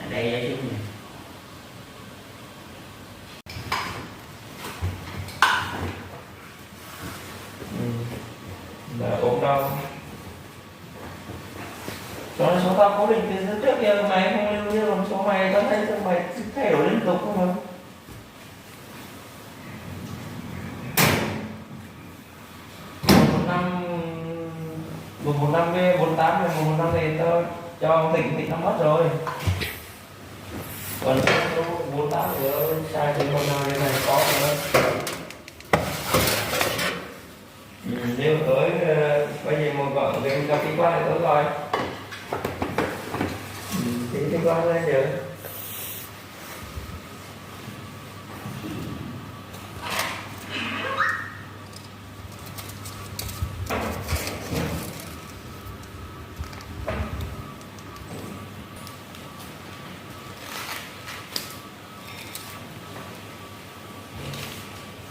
Đây, đây, đây. Ốm đau. Số, số tao cố định từ trước giờ mày không lưu luôn số mày, tao thấy số mày thay đổi liên tục không mà. Một năm, một một năm với bốn tám này, một một năm này tao cho ông Thịnh, Thịnh nó mất rồi. Còn số bốn tám nữa sai số một nào thì mày có nữa. Ừ, nếu tới, ờ, có gì mà gọi về cho Thịnh qua thì tôi gọi. Ừ, thì Thịnh qua đây giờ.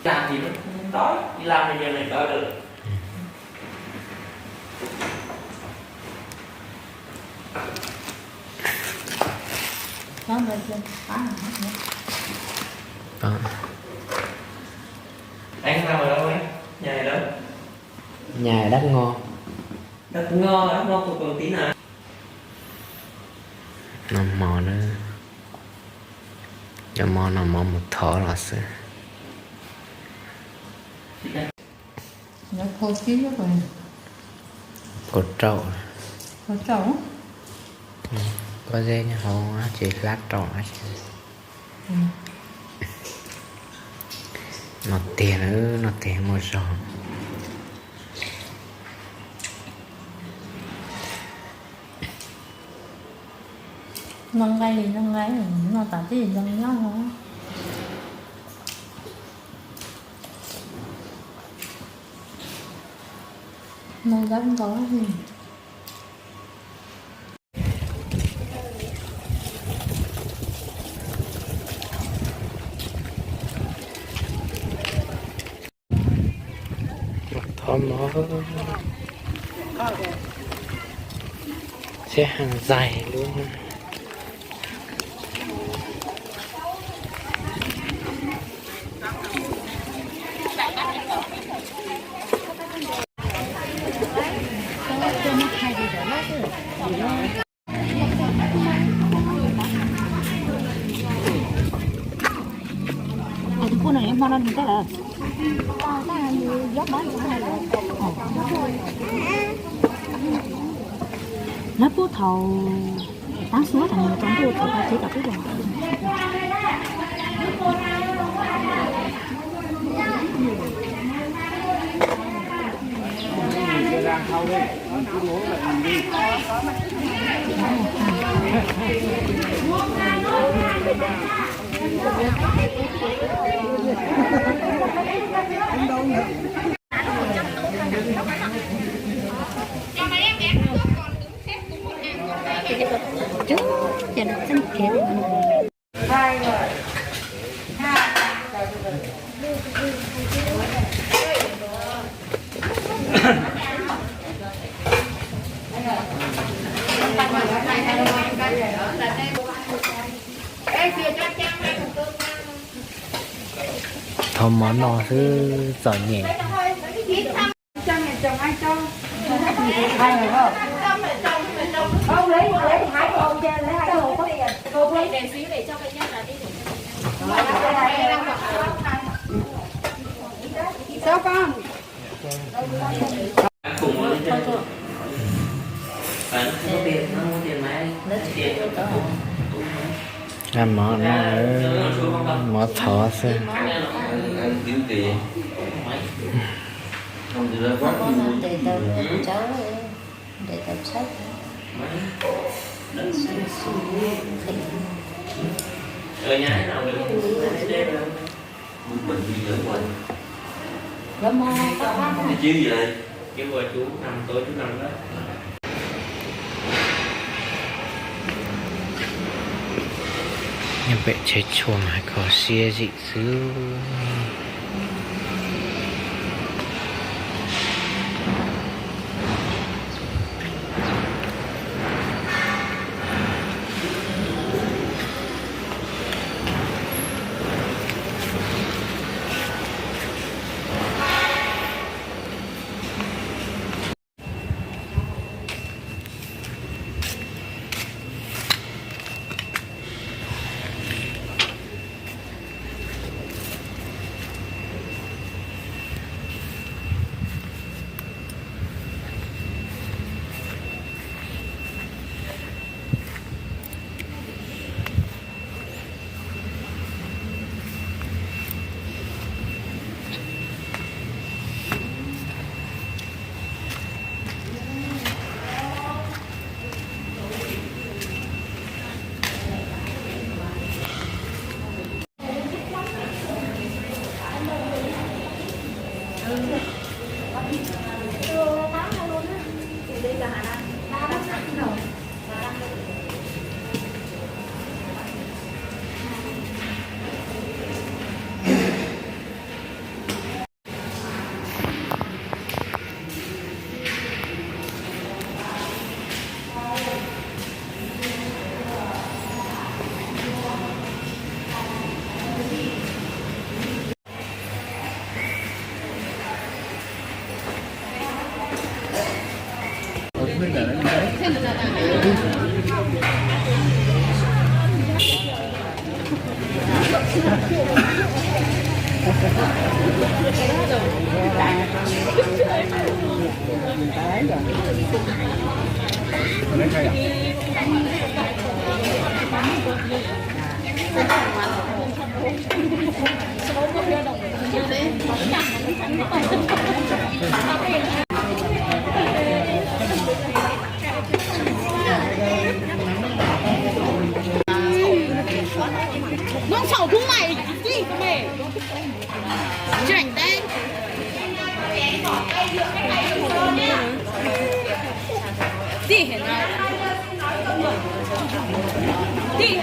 Làm thì nó không đói, đi làm thì giờ này đói được. Có. Anh làm ở đâu ấy? Nhà ở đâu? Nhà ở Đắk Ngo. Đắk Ngo, Đắk Ngo thuộc Quảng Tín à? Noj mov na, cov mov no mov mus thov los xwb. Phau rau, pob zeb nyob hauv ces hlab rau. No tiag na, no tiag muaj zog. Noj nqaij li noj nqaij, noj tas twb zoo nyob no. Noj dab nkaus. Thov mov, xếp hàng dài luôn. Lawv pub thaum tav su, thaum nws tsaus ntuj thaum tau txiv kom pub los. Cov no txeeb kiag. Thov mov no xwb txom nyem. Mov no, mov thov xwb. Nyob pem tsheb tshua mas kho siab zim xwb. Noj saum hnub mas ib txij me tseem teeb. Txij heev na. Txij.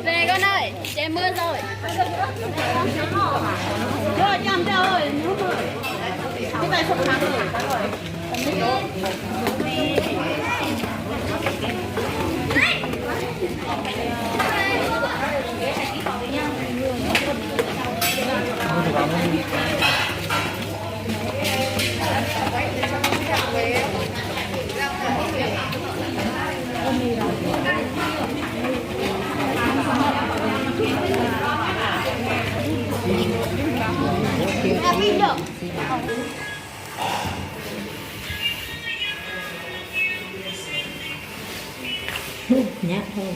Ces koj na, ces mưa rồi. Nyab thau.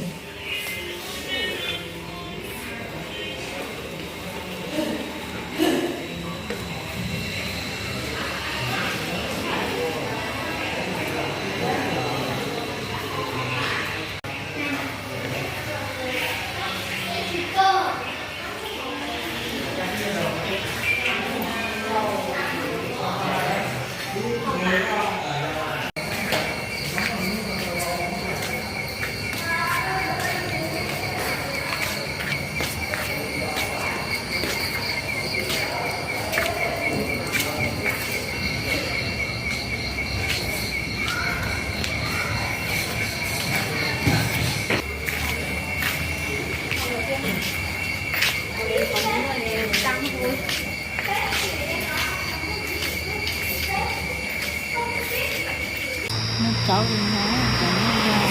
Noj tsaub li no, cov noj zog.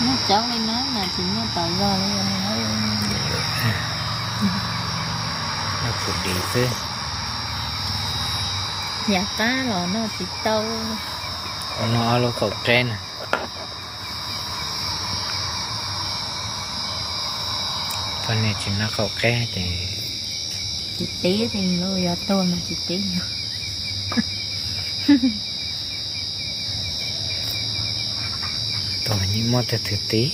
Noj tsaub li no mas tsis noj tau zog li. Noj txhum dis xwb. Yam qab los noj tsis tau. Noj ob lub qaum qeb na. Poj niam tsis noj qaum qeb ces tsis tib, los yog tuag mas tsis tib. Tuag yeej muaj tag twg tib.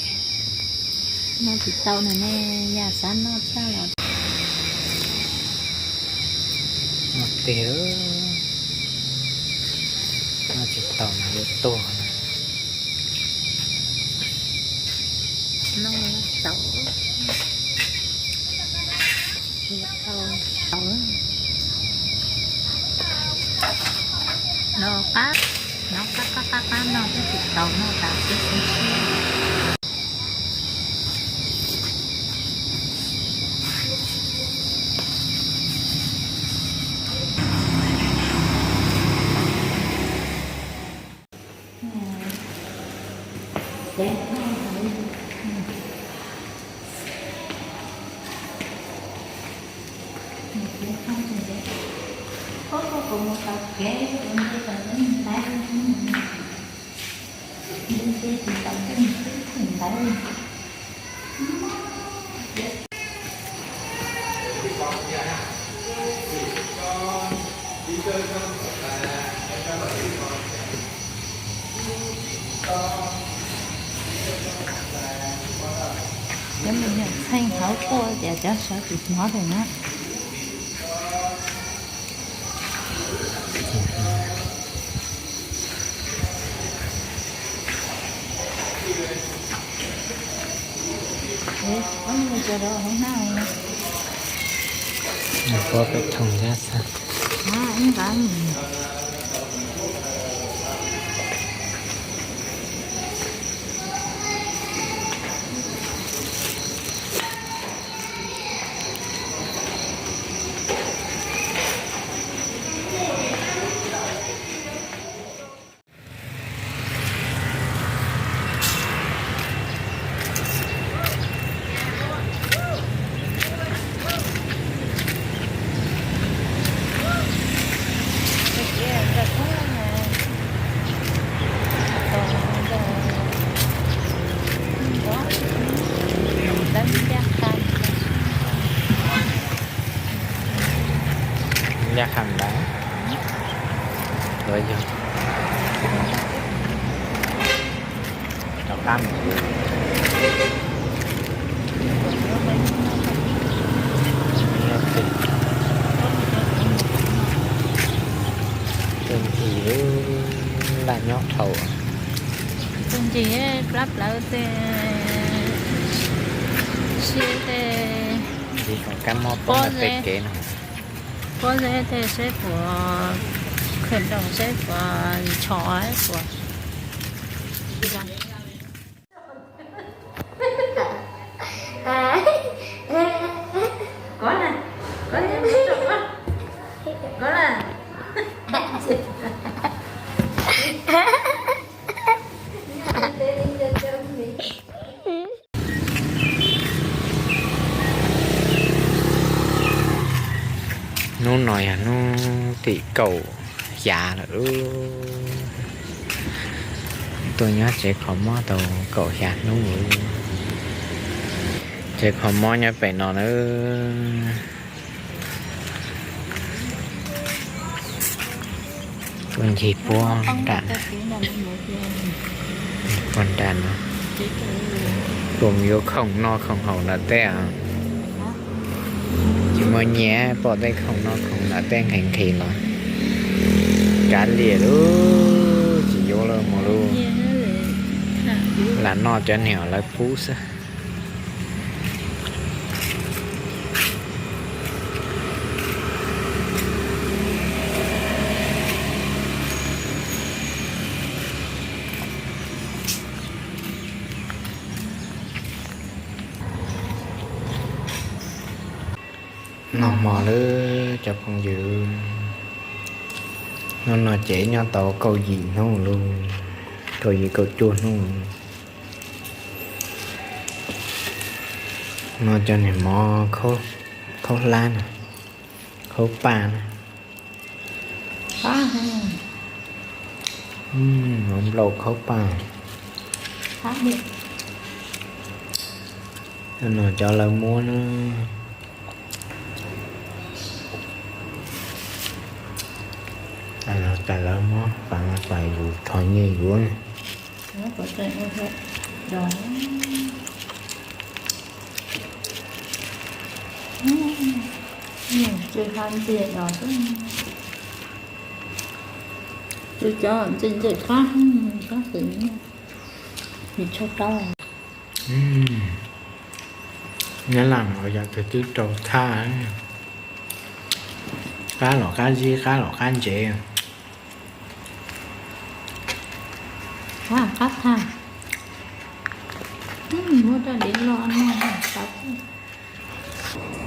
Noj tsis tau no ne, yam xav noj tshaj los. Noj teg, noj tsis tau no yuav tuag. Noj tau, tau, no qab, no qab qab qab qab no twb tsis tau, noj tas xwb xwb. Cov me nyuam txheej hauv quaj tias cov sawv tsis hnov li na. Ua peb thooj zab xwb. Ncaj qha ntawd, rov qab mus. Tus ntxim laj nyob dhau. Tus ntxim plab plawv tej, siab tej, ntxim kom kab mob pob tej kev no. Pob zeb tej seb puas, khwm nroo seb puas, tshov puas. Hnub no yog hnub tim kaum xya lawm. Tuaj nyob tsev kho mob tau kaum xya hnub. Tsev kho mob nyob pem no na. Tuaj ncig puag nram, puag nram no, puas yuav khoom noj khoom haus nram teb. Tsis muaj nyiaj pom tej khoom noj khoom nram teb nqhis nqhis los kav liam lub, tsis yuav lawm mus lub. Lam noj cov niam lawv pub xwb. Noj hmo lawm cov phooj ywg. Hnub no ces nyob tau kaum yim hnub lauj, kaum yim kaum cuaj hnub. No cov niag mov khaub hlab na, khaub paj na. Qab heev. Nplaum khaub paj. Qab heev. No cov lawv muab na. Tais los tais lawv muab, pas los pas yus thov nyiaj yuav. Tsis ha ntxiag dos xwb. Tus cov ntxim ntxim qab, qab xwb, yus tshaj tau. Nyab Laj ua yam twg twb rau thaj, qab los qab zib, qab los qab ntsev. Qab, qab thaj. Muab rau diav los no tau.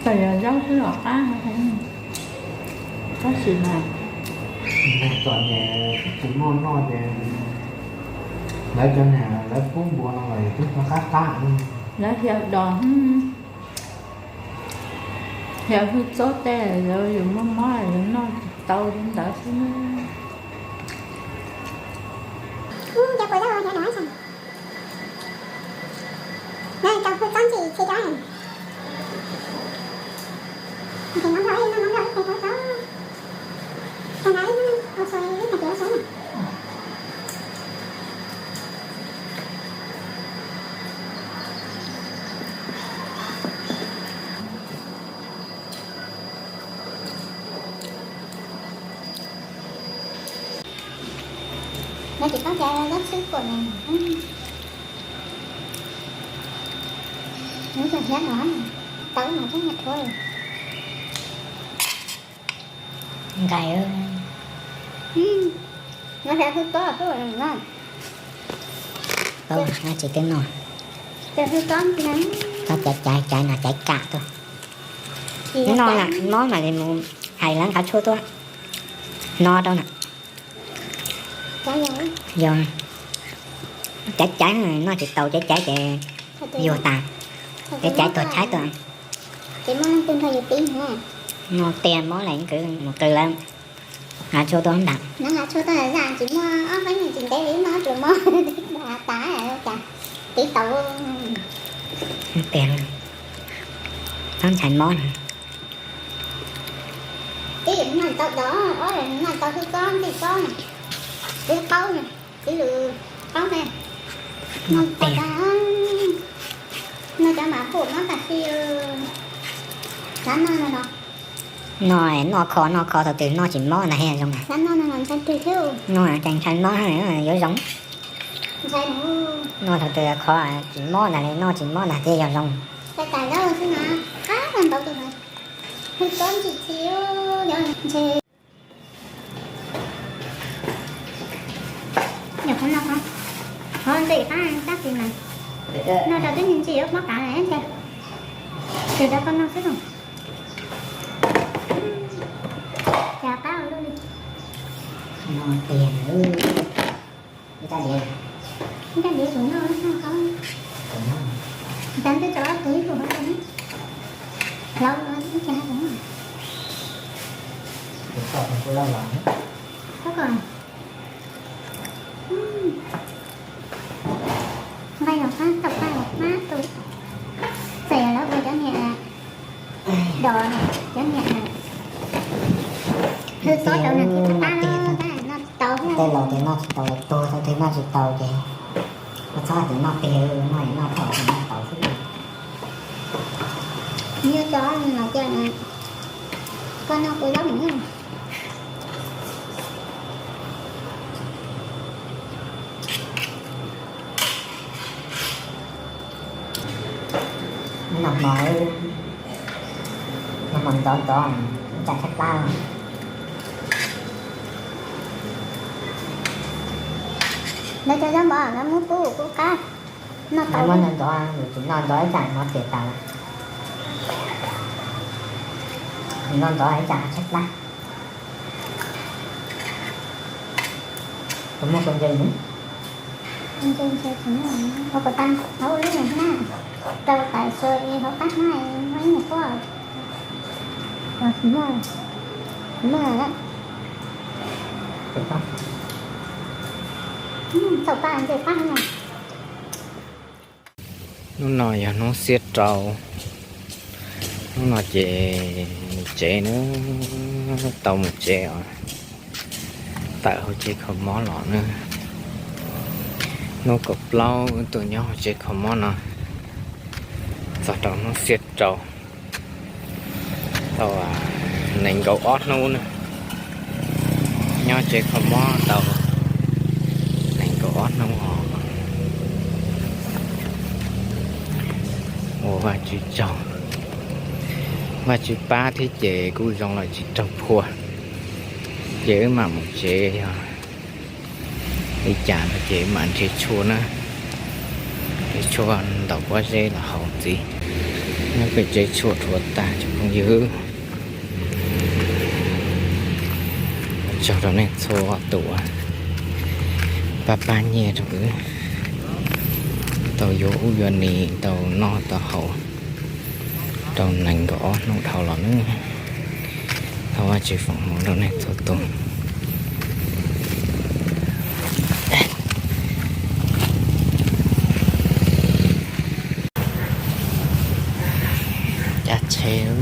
Txawm yog zaub xwb los qab, tab sis mas neeg txom nyem tsis muaj noj ces lawv cov niag lawv pub npua no los twb qab qab, lawv xyaw dos. Yog hwj txob tej lawv yuav muaj mob yus noj tsis tau li ntawd xwb. No tsis paub cas lab tshwb kuam ne. Nws tseem hiab no, tawv mas tseem nyuag thuav. Nkais, no xav hwj kob tuaj no. Tsis twb noj. Caiv caiv caiv no caiv kam tuaj. No mob mas mus hais lawv nqa tshuaj tuaj no rau na. Yog caiv caiv noj tsis tau, caiv caiv ces yuag tas, caiv caiv tuag tshaib tuaj. No tiag mob lawm kwv mus qw lawv nqa tshuaj tuaj ntag. Nqa tshuaj tuaj, tsis muaj ob feeb tsis ntev li no tsuas mob tas, cas tiv tau tiag, txhob ntshai mob no. Ib yam noj tau dos, ob yam noj tau hwj kob, ntxim kob, txiv qaub, txiv lws qaub ne. Noj tas, noj cov mas pum mob tas si. Xav noj no no. Noj, noj kho, noj kho thaum twg noj tsis mob ntag thiaj zoo. Noj ces ntshai mob, yuav zoo. Noj thaum twg kho tsis mob ntag li, noj tsis mob ntag thiaj yog zoo. Hwj kob ntxim txiv, ntshe. Nyuam qhuav no qhov ntxim qab tab sis mas no rau twb ntxim yuav mob kav lawm ntag. Ces rau koj noj xwb los. Cas qab ua luaj li. No tiag. Ib rab diav, ib rab diav kuv noj, noj qab. Cas twb tau ob tug ib tug hauv no. Hlauv ib ce hauv no. Tab kom nqaij los qab, tau nqaij los qab tus. Txawm yog lawv ua cov niag dos, cov niag hwj kob rau nws thiaj qab, tab noj tsis tau. Tej laus tias noj tsis tau lawv tuag, thaum twg noj tsis tau ces koj txhob hais tias noj tiag, noj noj thaum twg noj tau xwb. Nws cov no tias koj noj kuv zaub mus. Noj hmo, noj hmo ntxov ntxov, ib tsam tshaib plab. Lawv cov zaub mov lawv muab pub kuj qab. Noj tau muab ntxov ntxov, yus tsis noj ntxov ib tsam no ces tas lawm. Yus noj ntxov ib tsam tshaib plab. Tus muaj tus ntsws, tus ntsws tsis muaj, ua kom tag, hauv ua lub niag hnab, rau tais xua hauv qab hnab muaj ib niag pob. Tsis muaj, tsis muaj lawm. Hnub no yog hnub xiab rau, hnub no ces mus tsev na, tau mus tsev os, tawm hauv tsev kho mob los na. Hnub kaum plaub wb tuaj nyob hauv tsev kho mob no txog rau hnub xiab rau, tau nees nkaum ob hnub na. Nyob tsev kho mob tau nees nkaum ob hnub os. Ua Vajtswv tsaug, Vajtswv pab thiab ces kuj zoo lawm tsis raug phua. Ces wb mam mus tsev, yog li cas no ces mam nrhiav tshuaj na, nrhiav tshuaj ntaus pob zeb los haus ntxiv. Nyob pem tsev tshuaj rhuav tag cov phooj ywg. Ua tsaug rau nej txhua tus pab pab nyiaj rau wb, tau yuav ub yuav ni, tau noj tau haus rau nees nkaum ob hnub dhau los na. Thov Vajtswv foom hmoov rau nej txhua tus. Cab tsheb,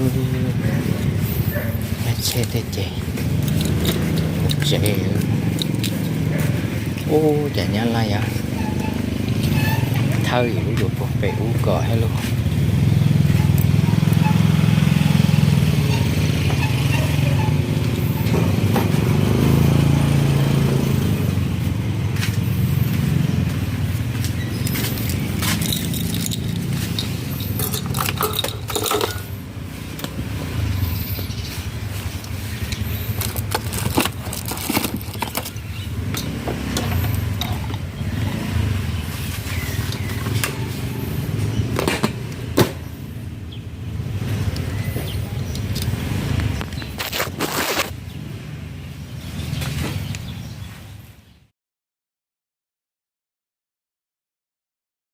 cab tsheb thiab ces mus tsev. Ub, cas nyab laj yog thawb yus lub yuav puag pem ub kom thiab lauj.